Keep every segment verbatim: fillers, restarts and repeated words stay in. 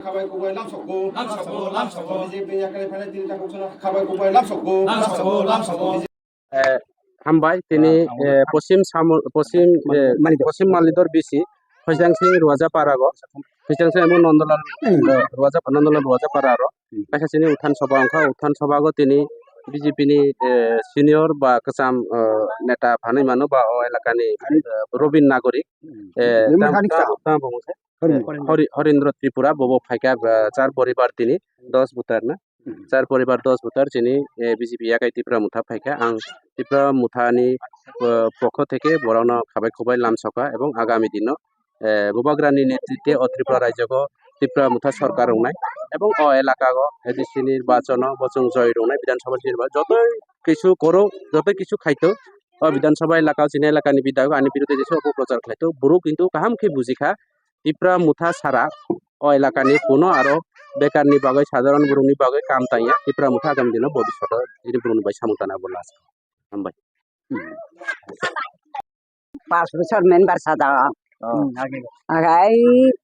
Khabai kubai lamsokgo. Lamsokgo, lamsokgo. B J P ni yakarwi phainai tini takhuk chwngno khabai kubai lamsokgo. Lamsokgo, lamsokgo. Eh, hambai tini, eh, Posim Samul, Posim, eh, Malidor. Posim Malidor B C, Khwichang Sing Ruaja Parago, Khwichang Sing emo Nondolal, eh, Ruaja, Nondolal Ruaja Pararo. Kaisa chini Uthan Sabha wngkha, Uthan Sabha go tini B J P ni, eh, senior ba kwcham, eh, neta phanwi mano ba o elakani, eh, Robin Nagorik, eh, Member tamo, Hanik tamo, Saha. Tamo bo wngkha. Horindra. Hori-, Horindra Tripura, bobo phaikha, ah, char poribar tini, dos voter na. Hmm. Char poribar dos voter chini, eh, B J P yakai Tipra Motha phaikha. Ang Tipra Mothani, ah, pokho theke borokno khabai khubai lamsokha ebong agami dino, eh, Bubagrani netritwe o Tripura rajyogo Tipra Motha sorkar wngnai ebong o elakao A D C nirbachano bo chwng joi rwnai, Bidhan Sabha nirbachano jotoi kisu kwrwng, jotoi kisu khaito. O Bidhan Sabha elakao chini elakani bidhayok ani biruddhe jesa opoprochar khlaito. Borok kintu kaham khe bujikha. Tipra Motha sara o elakani kuno aro bekarni bagwi, sadharon borokni bagwi kam tangya. Tipra Motha agami dino bobishoto chini borokni bai samung tangna bo last. Hambai. Pas bosor member sajak. Oh. Hmm, age. Agai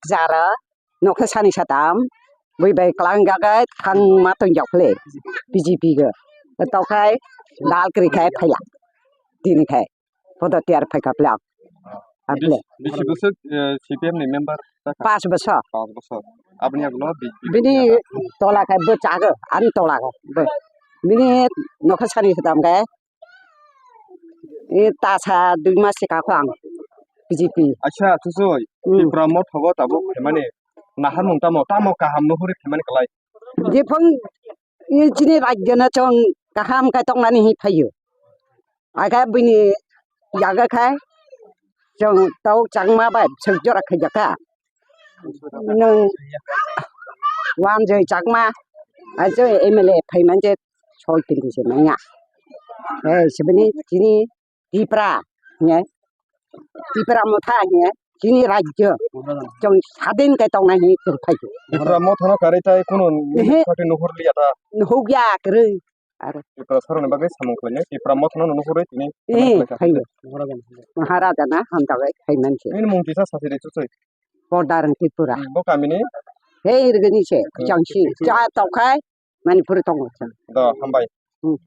jara nokha sani satam bui bai klang jagai thang ma tong jak le B J P ga. Tokhai dal kri khai phaila. Tini khai. Podo tiar phai kha phlak. Aple. Bisi bosor, eh, C P M ni member ta kha? Pas bosor. Pas bosor. Aboni agulo bi-, bi-, Bini tola khai bo chago, ani tola khai bo. Bini nokha sani sedam khai. E tasa dui mas se kakho ang B J P. Acha, Chuchoi, Hmm. Tipra Motha go tabuk phaimani naharmung tamo, tamo kaham nuhuri phaimani kwlai? Jephang e chini rajyo no chwng kaham khai tongnani hi phaio. Aga bini yaga khai chwng tau changma bai bwswk jora khaijak kha. Nwng Wanjoi Chakma, ajo M L A phaiman je soi tini se manya. Eh, sibini chini Tipra, ne? Tipra Motha, ne? Chini rajyo. Chwng sadin kai tongnai hinwi chwng phai. Tipra Motha no karwi tai kunu Ehe. Party nuhur liya ta. Nuhuk ya kwrwi. Aro. Tipra saroni bagwi samung khlainai. Tipra Motha no nuhurwi tini Eh, samung khlaikha. Phai. Maharaja na hamjabai phaiman se. Nini mung kisa sasi de chuchoi. Border Tripura. Hmm, bo kamini? Hei, rwgani se, Hmm. Jangsi. Cha tokhai, Manipur tongo. Do, hambai. Hmm.